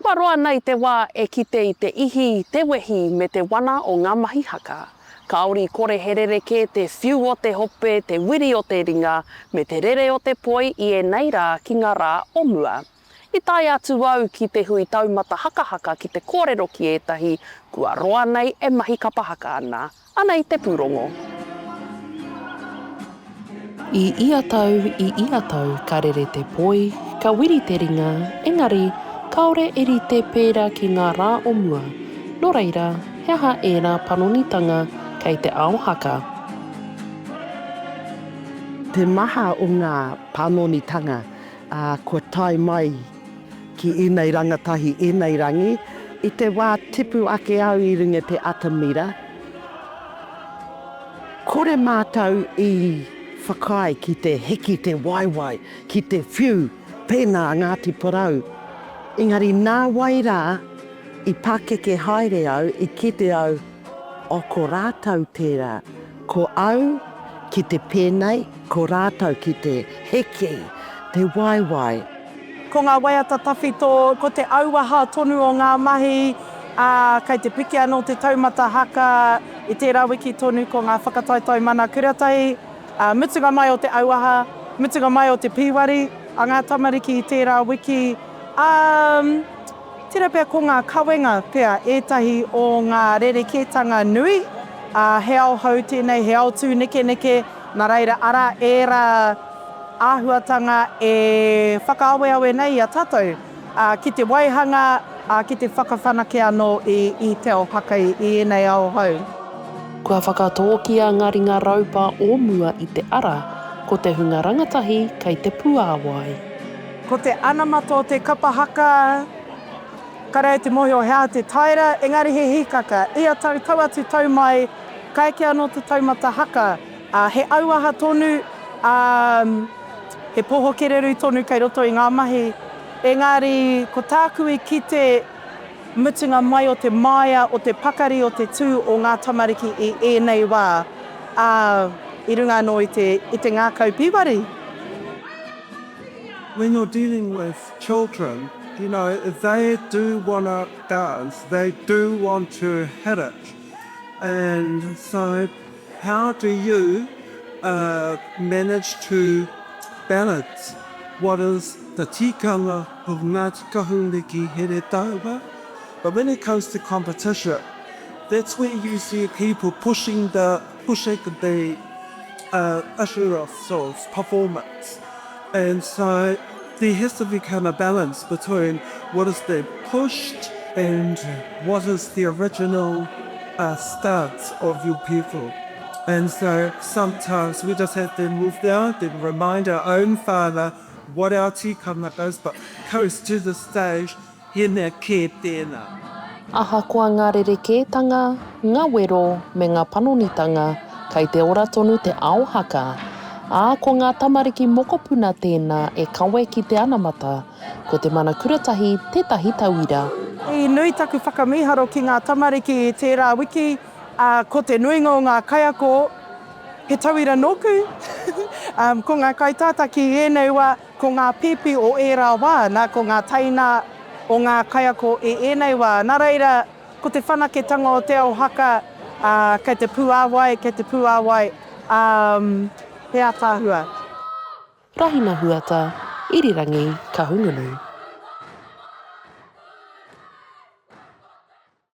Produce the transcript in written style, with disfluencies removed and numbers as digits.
Kua roa nei te wā e kite i te ihi, te wehi me te wana o ngā mahi haka. Kāore i kore he rerekē te whiu o te hope, te wiri o te ringa, me te rere o te poi i ēnei rā ki ngā rā o mua. I tae atu au ki te hui taumata hakahaka ki te kōrero ki ētahi kua roa nei e mahi kapa haka ana. Anei te pūrongo. I ia tau, i ia tau, ka rere te poi, ka wiri te ringa, engari, kāore e rite pērā ki ngā rā o mua. Nō reira, he aha ērā panonitanga kei te ao haka? Te maha o ngā panonitanga kua tae mai ki ēnei rangatahi, ēnei rangi, i te wā tipu ake au i runga te atamira, kore mātou i whakaae ki te hiki te waewae, ki te whiu pēnā a Ngāti Porou. Engari nā wai rā i pakeke haere au, i kite au, oh ko rātou tērā, ko au ki te pēnei, ko rātou ki te hiki te waewae. Ko ngā waiata tawhito, ko te auaha tonu o ngā mahi, ā, kei te piki anō te taumata haka i tērā wiki tonu ko ngā whakataetae mana kuratahi, ā, mutunga mai o te auaha, mutunga mai o te pīwari a ngā tamariki i tērā wiki, ā, tērā pea ko ngā kawenga pea ētahi o ngā rerekētanga nui, ā, he ao hou tēnei, he ao tūnekeneke, nā reira, arā ērā. āhuatanga e whakaaweawe nei i a tātou ki te waihanga, ki te whakawhanake anō i te ao haka i ēnei ao hou. Kua whakatōkia ngā ringa raupa o mua i te ara, ko te hunga rangatahi kei te puāwai. Ko te anamata o te kapa haka, kare au te mōhio he aha te taera, engari he hīkaka. Ia tau, tau atu, tau mai, ka eke anō te taumata haka. Ā, he auaha tonu, ā, he poho kererū tonu kei roto i ngā mahi. Engari, ko tāku i kite mutunga mai o te māia, o te pakari o te tū o ngā tamariki i ēnei wā, ā, i runga anō i te, i te ngākau pīwari. When you're dealing with children, you know, they do wanna dance, they do want to hit it. And so How do you manage to balance what is the tikanga of Ngāti Kahungunu ki Heretaunga, but when it comes to competition, that's where you see people pushing the pushing the issue of sort of performance. And so there has to become a balance between what is being pushed and what is the original uh, stance of your people. And so sometimes we just have to move down and remind our own father what our tikanga is, but coast to the stage, he mea kē tēnā. Ahakoa ngā rerekētanga, ngā wero me ngā panonitanga, kei te ora tonu te ao haka, ā, ko ngā tamariki mokopuna tēnā e kawe ki te anamata, ko Te Mana Kuratahi tētahi tauira. I nui taku whakamīharo ki ngā tamariki i tērā wiki, ā, ko te nuinga o ngā kaiako he tauira nōku, ko ngā kaitātaki i ēnei wā, Ko ngā pēpi o ērā wā, nā, ko ngā teina o ngā kaiako i ēnei wā. Nā reira, ko te whanaketanga o te ao haka, ā, kei te pūāwai, kei te pūāwai, ā, he ātaahua. Rahina Huata, Irirangi, Kahungunu.